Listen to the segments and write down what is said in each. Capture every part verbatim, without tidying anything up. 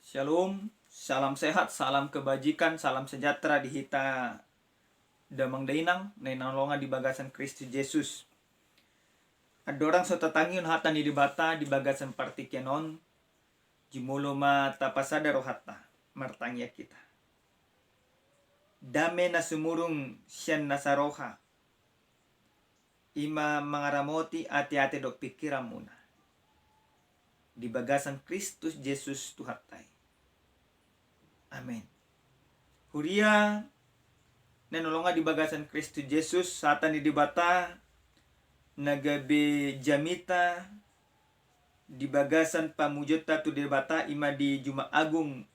Shalom, salam sehat, salam kebajikan, salam sejahtera di hita damang dainang na hinaholongan di bagasan Kristus Jesus. Andorang so tatangihon hata ni Debata di bagasan partingkian on, jumolo ma tapasada rohanta, martangiang hita. Dame na sumurung sian nasa roha, i ma mangaramoti ateate dohot pingkiranmuna di bagasan Kristus Jesus Tuhanta i. Amen. Huria na hinaholongan di bagasan Kristus Jesus, hata ni Debata na gabe jamita di bagasan pamujionta tu Debata i ma di Jumat Agung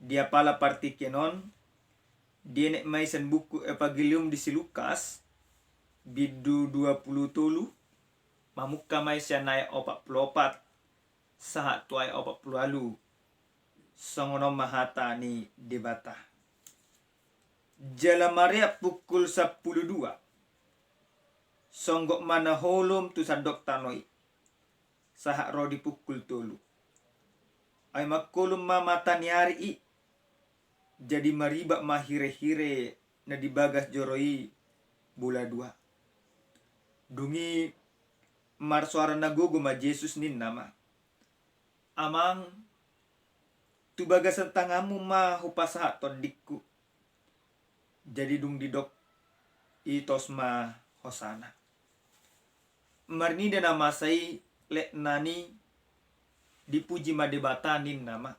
di apala partingkian on, dienet ma i sian buku Evangelium di si Lukas, bindu dua pulu tolu, mamungka ma i sian ayat opat pulu opat sahat tu ayat opat pulu ualu. Songon on ma hata ni Debata. Jala mareak pukul sampulu dua, songgop ma na holom tu sandok tano i, sahat ro di pukul tolu. Ai mangkolom ma mata ni ari i, jadi maribak ma hirehire na di bagas joro i bola dua. Dung i marsoara na gogo ma Jesus, ninna ma: Amang, tu bagasan tanganmu ma hupasahat tondingku. Jadi dung didok i, tos ma hosana. Marnida na masa i, letnan i, dipuji ma Debata, ninna ma: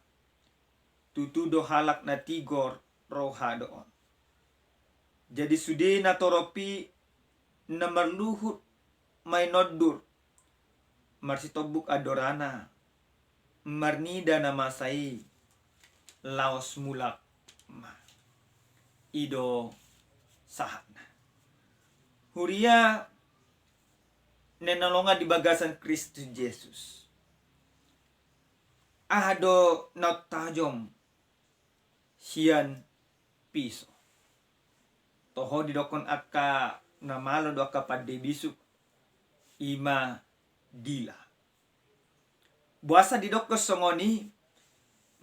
Tutu do halak na tigor roha do on. Jadi sude na torop i na marluhut ma i nondur, marsitombuk andorana, marnida na masa i, laos mulak ma. I do sahatna. Huria na hinaholongan di bagasan Kristus Jesus, aha do na tajom sian piso? Toho didokkon angka na malo do, angka pande bisuk, i ma dila. Boasa didokkon songon i?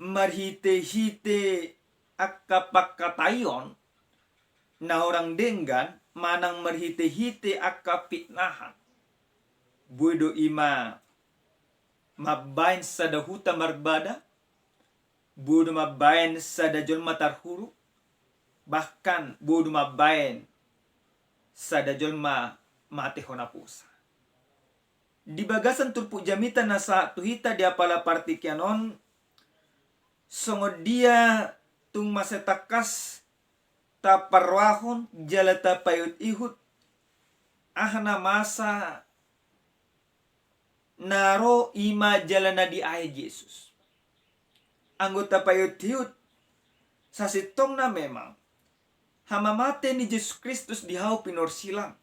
Marhitehite angka pangkataion na hurang denggan manang marhitehite angka pitnahan. Boi do i ma mambaen sada huta marbada, boi do mambaen sada jolma tarhurung, bahkan boi do mambaen sada jolma mate hona posa. Di bagasan turpuk jamita na sahat tu hita di apala partingkian on, songon dia tung masa tangkas taparrohahon jala tapaihutihut aha na masa na ro i ma jala na diae Jesus. Anggo tapaihutihut, sasintongna memang hamamate ni Jesus Kristus di hau pinorsilang.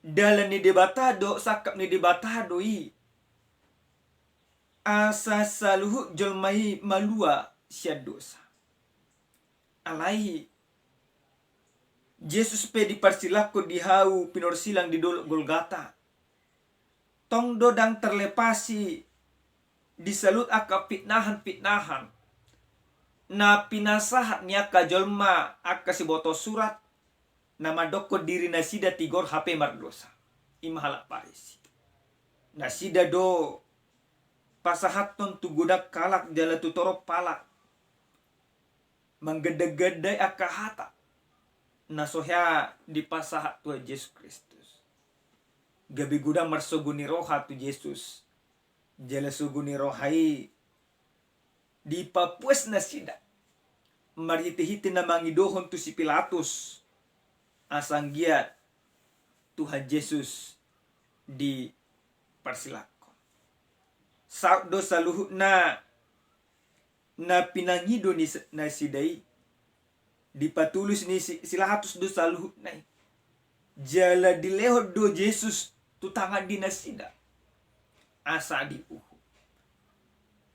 Dalan ni Debata do, sangkap ni Debata do i, asa saluhut jolma i malua sian dosa. Alai Jesus pe diparsilangkon di hau pinorsilang di dolok Golgata. Tong do ndang terlepasi di saluhut angka pitnahan-pitnahan na pinasahat ni angka jolma, angka siboto surat, na mandokkon diri nasida tigor hape mardosa, i ma halak Parisi. Nasida do pasahathon tu godang halak jala tu torop halak manggandagandai angka hata na so hea dipasahat Tuhan Jesus Kristus. Gabe godang marsogo ni roha tu Jesus. Jala sogo ni roha i dipapuas nasida marhitehite na mangidohon tu si Pilatus asa anggiat Tuhan Jesus diparsilangkon. Saut do saluhutna na pinangido ni s-, nasida i, dipatulus ni si, si Pilatus do saluhutna i. Jala dilehon do Jesus tu tangan ni nasida asa diuhum.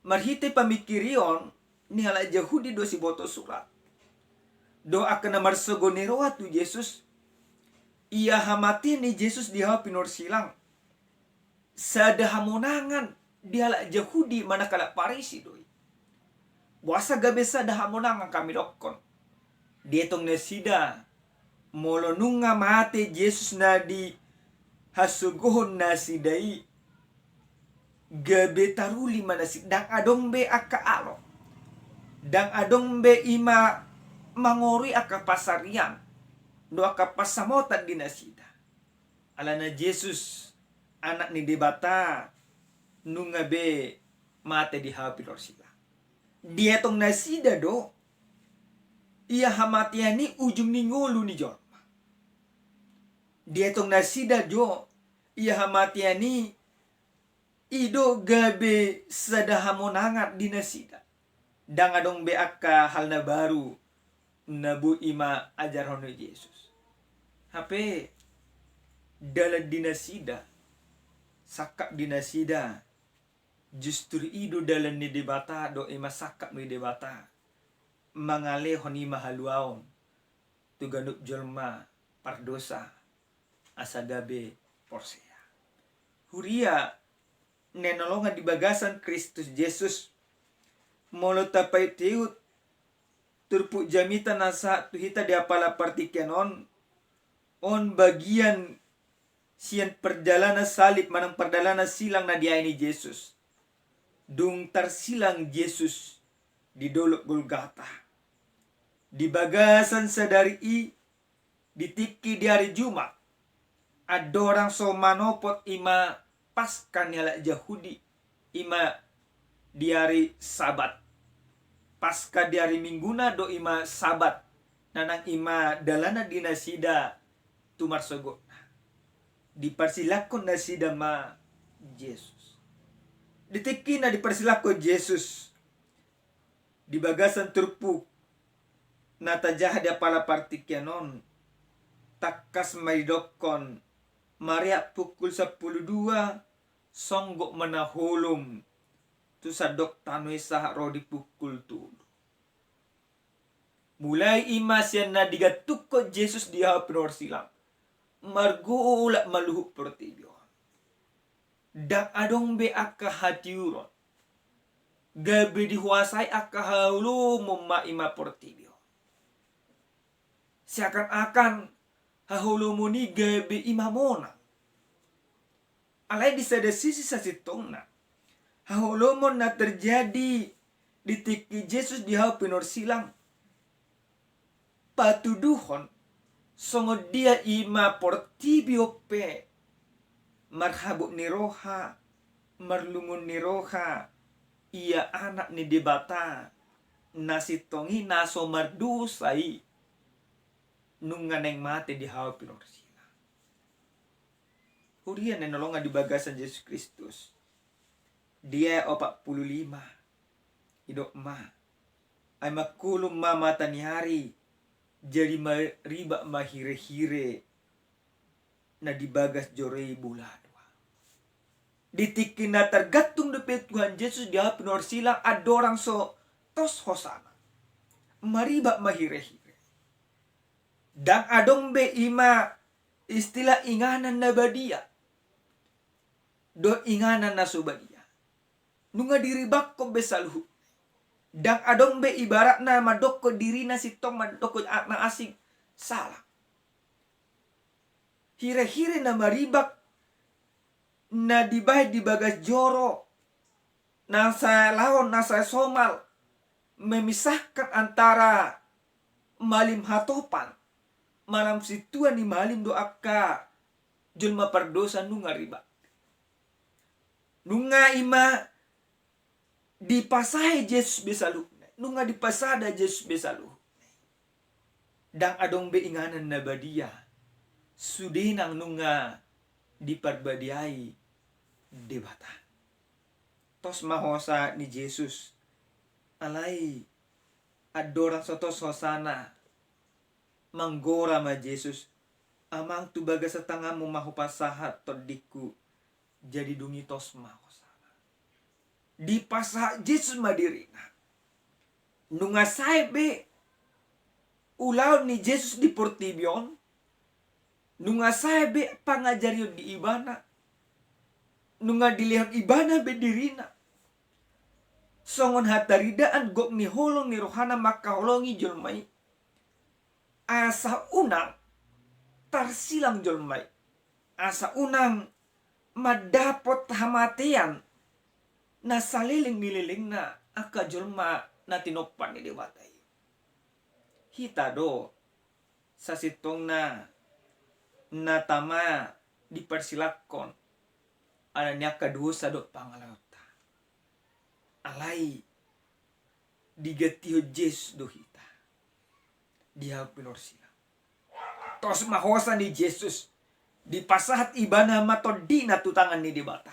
Marhite pamingkirion ni halak Jahudi do siboto surat dohot angka na marsogo ni roha tu Jesus, ia hamate ni Jesus di hau pinorsilang sada hamonangan di halak Jahudi manang halak Parisi do i. Boasa gabe sada hamonangan hami dokkon? Dietong nasida, molo nunga mate Jesus na dihasogohon nasida i, gabe taruli ma nasida, ndang adong be angka alo, ndang adong be i ma mangorui angka pansarian dohot angka pansamotan di nasida. Alana Jesus, Anak ni Debata, nunga be mate di hau pinarsilang. Dietong nasida do, ia hamatean i ujung ni ngolu ni jolma. Dietong nasida do, ia hamatean i, i do gabe sada hamonangan di nasida. Ndang adong be angka hal na baru na boi i ma ajarhon ni Jesus. Hape dalan di nasida, sangkap di nasida, justru i do dalan ni Debata dohot i ma sangkap ni Debata, mangalehon i ma haluaon tu ganup jolma pardosa asa gabe porsea. Huria na hinaholongan di bagasan Kristus Jesus, molo tapaihutihut turpuk jamita na sahat tu hita di apala partingkian on, on bagian sian pardalanan salib manang pardalanan silang na diae ni Jesus. Dung tarsilang Jesus di dolok Golgata, di bagasan sadari i, di tingki di ari Jumat, andorang so manopot i ma Paska ni halak Jahudi, i ma di ari Sabat. Paska di ari Mingguna do i ma Sabat, na nang i ma dalanna di nasida tu marsogotna. Diparsilangkon nasida ma Jesus. Di tingki na diparsilangkon Jesus, di bagasan turpuk na tajaha di apala partingkian on, tangkas ma didokkon, mareak pukul sampulu dua, songgop ma na holom tu sandok tano i sahat ro di pukul tolu. Mulai i ma sian na digantungkon Jesus di hau pinarsilang, margolap ma luhut portibi on. Ndang adong be angka hatiuron, gabe dihuasai angka haholomon ma i ma portibi on. Seakan-akan haholomon i gabe i ma monang. Alai di sada sisi sasintongna, haholomon na terjadi di tingki Jesus di hau pinarsilang patuduhon songon dia i ma portibi on pe marhabot ni roha, marlungun ni roha, ia Anak ni Debata na sintong i, na so mardosa i, nunga naeng mate di hau pinarsilang. Huria na hinaholongan di bagasan Jesus Kristus, di ayat opat pulu lima, didok ma, ai mangkolom ma mata ni ari, jadi maribak ma hirehire na di bagas joro i boladua. Di tingki na targantung dope Tuhan Jesus di hau pinarsilang, andorang so tos hosana, maribak ma hirehire. Ndang adong be i ma istilah inganan na badia dohot inganan na so badia. Nunga diribakkon be saluhutna. Ndang adong be ibaratna mandokkon dirina sintong, mandokkon na asing, sala. Hirehire na maribak na dibahen di bagas joro, na sai laon, na sai somal, memisahkan antara malim hatopan manang sintua ni malim dohot angka jolma pardosa, nunga ribak. Nunga i ma dipasahe Jesus be saluhutna i, nunga dipasada Jesus be saluhutna i. Ndang adong be inganan na badia sude nang nunga diparbadiai Debata. Tos ma hosa ni Jesus. Alai andorang so tos hosana, manggora ma Jesus, Amang, tu bagasan tanganmu ma hupasahat tondingku. Jadi dung i tos ma hosana. Dipasahat Jesus ma dirina. Nunga sae be ulaon ni Jesus di portibi on, nunga sae be pangajarion di ibana, nunga dilehon ibana be dirina. songon hataridaan gok ni holong ni rohana mangkaholongi jolma i, asa unang tarsilang jolma i, asa unang mandapot hamatean na saleleng ni lelengna angka jolma na tinompa ni Debata i. Hita do sasintongna na tama diparsilangkon ala ni angka dosa dohot pangalaonta. Alai digantihon Jesus do hita di hau pinorsilang. Tos ma hosa ni Jesus, dipasahat ibana ma tondina tu tangan ni Debata.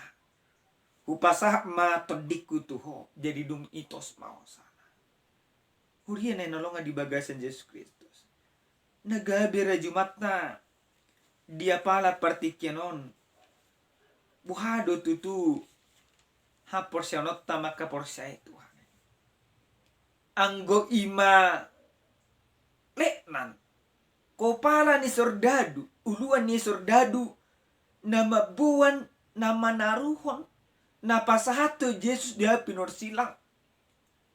Hupasahat ma tondingku tu ho, jadi dung i tos ma hosana. Huria na hinaholongan di bagasan Jesus Kristus, na gabe rajumanta di apala partingkian on, boha do tutu haporseaonta mangkaporseai Tuhan i? Anggo i ma letnan, kopala ni sordadu, uluan ni sordadu na mamboan, na manaruhon, na pasahathon Jesus di hau pinorsilang,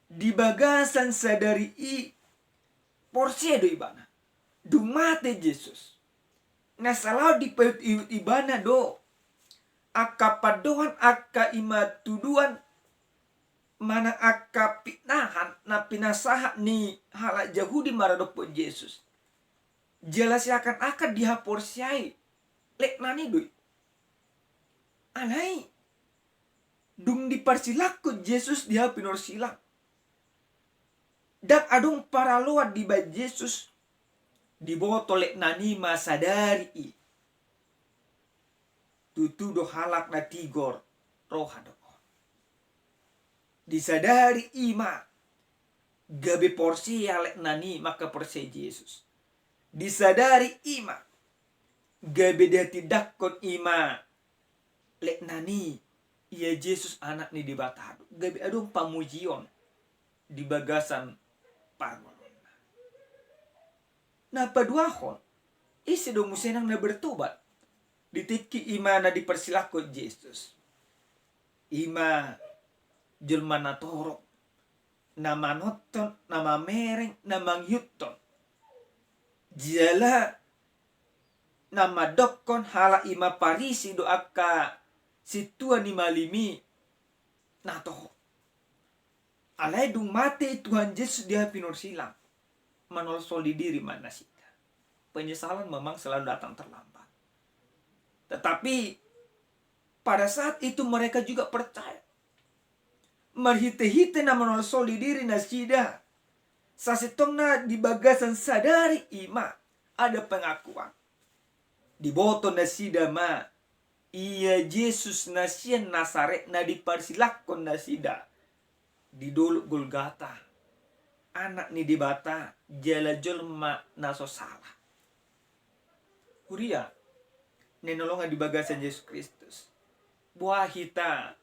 di bagasan sadari i porsea do ibana. Dung mate Jesus, na salaon dipaihutihut ibana do angka pandohan, angka i ma tuduhan, manang angka pitnahan na pinasahat ni halak Jahudi maradophon Jesus. Jala seakan-akan dihaporseai letnan i do i. Alai dung diparsilangkon Jesus di hau pinorsilang, ndang adong paraloan dibahen Jesus, diboto letnan i ma sadari i. Tutu do halak na tigor roha do on. Di sadari i ma gabe porsea letnan i mangkaporseai Jesus. Di sadari i ma gabe dihatindangkon i ma letnan i, ia Jesus Anak ni Debata do. Gabe adong pamujion di bagasan parngoluonna. Na paduahon, ise do muse nang na bertobat di tingki i ma na diparsilangkon Jesus? I ma jolma na torop, na manonton, na mamereng, na mangihuthon. Jala na mandokkon halak i ma Parisi do angka sintua ni malim i na toho. Alai dung mate Tuhan Jesus di hau pinorsilang, manolsoli diri ma nasida. Penyesalan memang selalu datang terlambat. Tetapi pada saat itu mereka juga percaya. Marhitehite na manolsoli diri nasida, sasintongna di bagasan sadari i ma ada pengakuan. Diboto nasida ma ia Jesus na sian Nasaret na diparsilangkon nasida di dolok Golgata, Anak ni Debata jala jolma na so sala. Huria na hinaholongan di bagasan Jesus Kristus, boha hita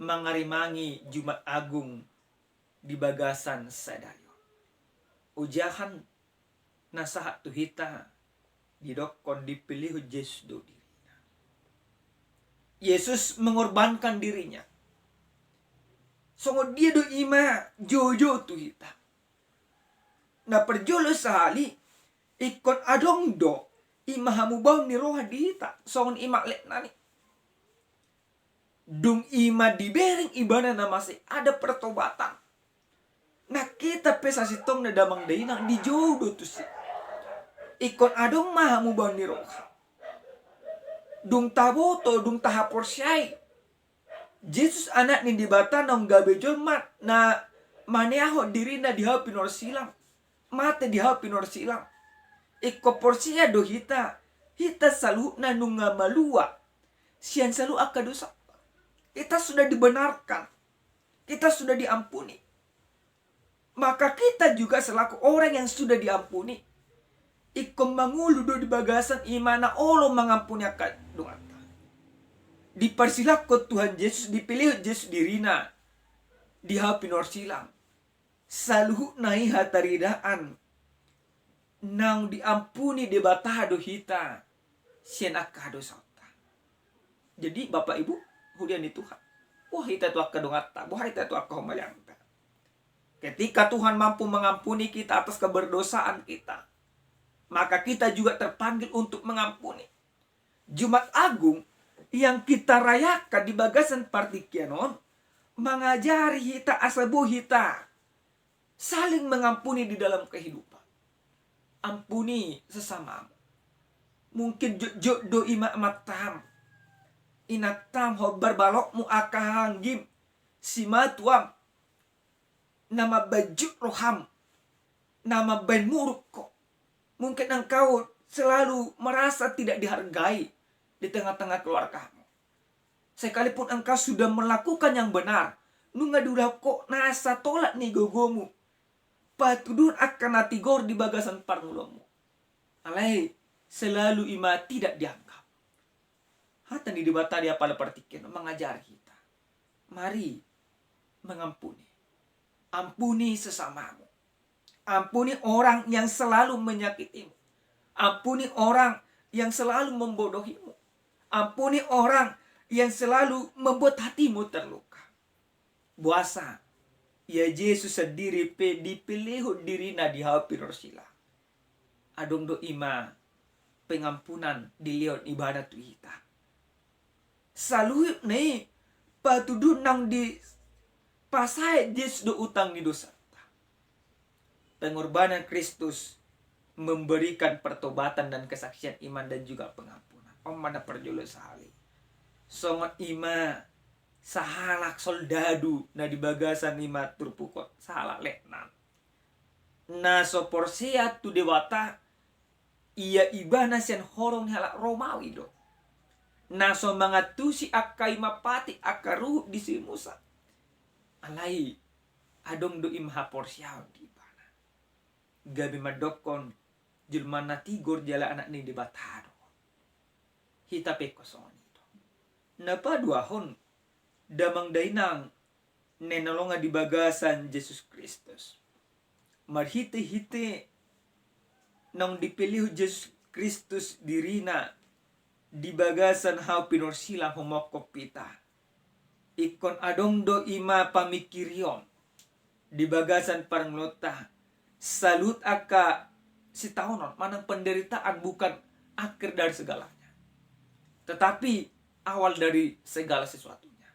mangarimangi Jumat Agung di bagasan sadari on? Ojahan na sahat tu hita, didokkon dipilihon Jesus do dirina. Jesus mengorbankan dirinya. Songon dia do i ma joujou tu hita? Na parjolo sahali, ingkon adong do i ma hamubaon ni roha di hita songon i ma letnan i. Dung i ma dibereng ibana na masa i, ada pertobatan. Nang hita pe sasintongna damang dainang dijou do tusi. Ingkon adong ma hamubaon ni roha. Dung taboto, dung tahaporseai Jesus Anak ni Debata naung gabe jolma na maneahon dirina di hau pinorsilang, mate di hau pinorsilang. Ingkon porsea do hita, hita saluhutna nunga malua sian saluhut angka dosa. Kita sudah dibenarkan, kita sudah diampuni. Maka kita juga selaku orang yang sudah diampuni, ingkon mangolu do di bagasan i ma na olo mangampuni angka donganta. Diparsilangkon Tuhan Jesus, dipilihon Jesus dirina di hau pinorsilang. Saluhutna i hataridaan naung diampuni Debata do hita sian angka dosaonta. Jadi Bapak Ibu, huria ni Tuhan, Boha hita tu angka donganta, boha hita tu angka humaliangta. Ketika Tuhan mampu mengampuni kita atas keberdosaan kita, maka kita juga terpanggil untuk mengampuni. Jumat Agung yang kita rayakan di bagasan partingkian on mangajari hita asa boi hita saling mengampuni di dalam kehidupan. Ampuni sesamamu. Mungkin jotjot do ima amantam, inantam, hombar balokmu, angka hahaanggim, simatuam, na mambaen jut roham, na mambaen muruk ho. Mungkin engkau selalu merasa tidak dihargai di tengah-tengah keluargamu. Sekalipun engkau sudah melakukan yang benar, nunga diulahon ho nasa tolap ni gogomu, patuduhon angka na tigor di bagasan parngoluonmu. Alai selalu ima tidak dianggap. Hata ni Debata di apala partingkian on mangajari hita. Mari mengampuni. Ampuni sesamamu. Ampuni orang yang selalu menyakitimu. Ampuni orang yang selalu membodohimu. Ampuni orang yang selalu membuat hatimu terluka. Boasa ia Jesus sandiri pe dipelehon dirina di hau pinorsilang. Adong do ima pengampunan dilehon ibana tu hita. Saluhutna i patuduhon naung dipasahat Jesus do utang ni dosanta. Pengorbanan Kristus memberikan pertobatan dan kesaksian iman dan juga pengampunan. On ma na parjolo sahali. Songon ima sahalak soldadu na di bagasan ima turpuk on, sahalak letnan, na so porsea tu Debata, ia ibana sian horong ni halak Romawi do, na so mangantusi angka ima patik, angka ruhut disimusa. Alai adong do ima haporseaon di ibana, gabe mandokkon jelma na tigor jala anak ni Debata do. Hita pe ingkon songon i do. Na paduahon, damang dainang na hinaholongan di bagasan Jesus Kristus. Marhitehite naung dipelehon Jesus Kristus dirina di bagasan hau pinorsilang humophop hita, ingkon adong do ima pamingkirion di bagasan parngoluonta, saluhut angka sitaonon manang penderitaan bukan akhir dari segalanya, tetapi awal dari segala sesuatunya.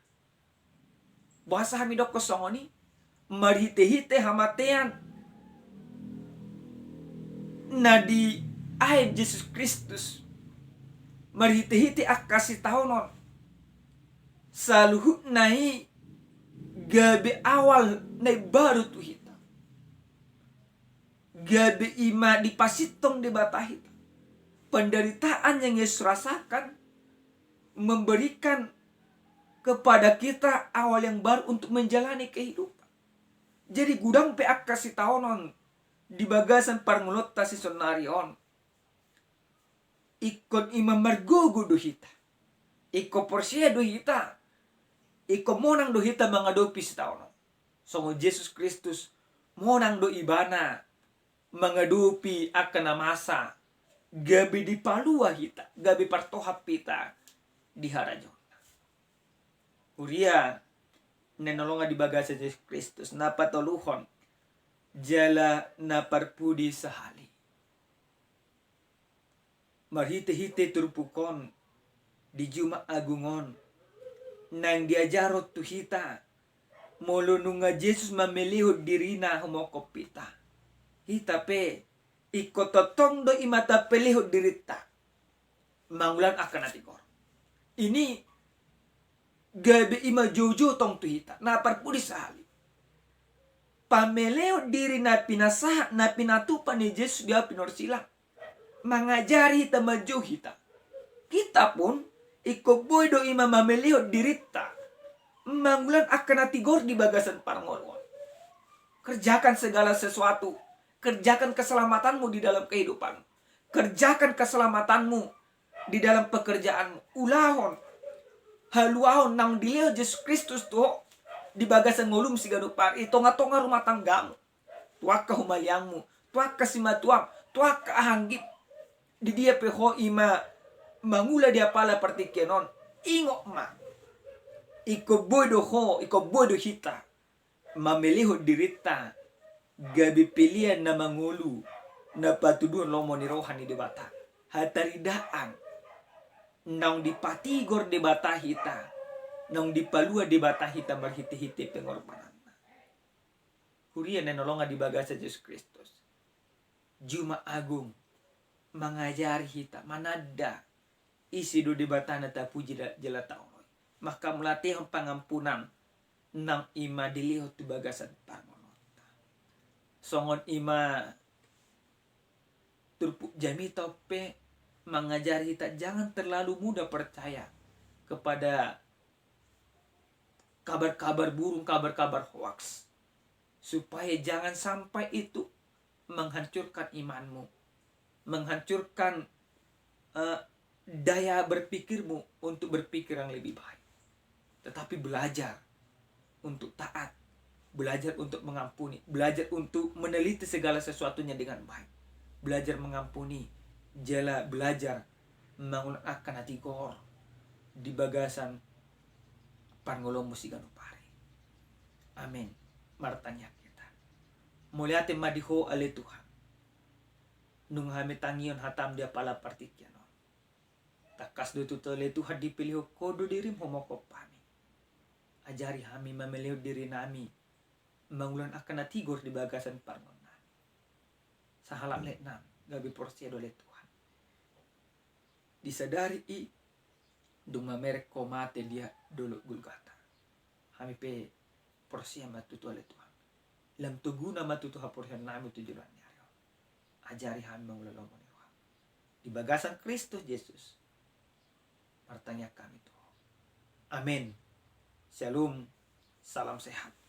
Boasa hami dokkon songon i? Marhitehite hamatean na diaen Jesus Kristus, marhitehite angka sitaonon, saluhutna i gabe awal na imbaru tu hita. Gabe ima dipasintong Debata hita. Penderitaan yang Yesus rasakan memberikan kepada kita awal yang baru untuk menjalani kehidupan. Jadi godang pe angka sitaonon di bagasan parngoluonta sisonari on, ingkon ima margogo do hita, ingkon porsea do hita, ingkon monang do hita mangadopi sitaonon. Songon Jesus Kristus, monang do ibana mangadopi angka na masa, gabe dipalua hita, gabe partohap hita di harajaonna. Huria na hinaholongan di bagasan Jesus Kristus, na patoluhon jala na parpudi sahali. Marhitehite turpuk on di Jumat Agung on, naeng diajarhon tu hita, molo nunga Jesus mamelehon dirina humophop hita, hita pe ingkon tongtong do ima tapelehon dirinta mangulahon angka na tigor. Ini gabe ima joujou tong tu hita, na parpudi sahali. Pamelehon diri na pinasahat, na pinatupa ni Jesus di hau pinorsilang mangajari hita manjou hita. Hita pun ingkon boi do ima mamelehon dirinta mangulahon angka na tigor di bagasan parngoluon. Kerjakan segala sesuatu. Kerjakan keselamatanmu di dalam kehidupan. Kerjakan keselamatanmu di dalam pekerjaanmu. Ulahon haluaon naung dilehon Jesus Kristus tu ho di bagasan ngolum siganup ari, di tongatonga rumah tanggamu, tu angka humaliangmu, tu angka simatuam, tu angka hahaanggim. Di dia pe ho ima mangula di apala partingkian on, ingot ma, Ingkon boi do ho, ingkon boi do hita mamelehon dirinta gabe pelean na mangolu, na patuduhon lomo ni roha ni Debata. Hataridaan naung dipatigor Debata hita, naung dipalua Debata hita marhite-hite pengorbananna. Huria na hinaholongan di bagasan Jesus Kristus, Jumat Agung mangajari hita mananda ise do Debata na tapuji da-, jala taoloi. Manghamauliatehon pangampunan naung i ma dilehon tu bagasan parngoluonta. Songon i ma turpuk jamita on pe mangajari hita jangan terlalu mudah percaya kepada kabar-kabar burung, kabar-kabar hoaks. Supaya jangan sampai itu menghancurkan imanmu, menghancurkan, eh, daya berpikirmu untuk berpikir yang lebih baik. Tetapi belajar untuk taat, belajar untuk mengampuni, belajar untuk meneliti segala sesuatunya dengan baik, belajar mengampuni, jala belajar mangulahon angka na tigor di bagasan parngoluonmu siganup ari. Amin. Martangiang hita. Mauliate ma di Ho ale Tuhan, nunga hami tangihon hataM di apala partingkian on. Tangkas do tutu ale Tuhan dipelehon Ho do diriM humophop hami. Ajari hami mamelehon dirinami mangulahon angka na tigor di bagasan parngoluonnami. Sahalak letnam gabe porsea do ale Tuhan. Disadari i dung mamereng Ho mate di dolok Golgota. Hami pe porsea ma tutu ale Tuhan. Lam toguna ma tutu haporseaonnami tu joloan ni ari on. Ajari hami mangula lomo ni rohaM. Di bagasan Kristus Jesus martangiang hami tu Ho. Amin. Syalom. Salam sehat.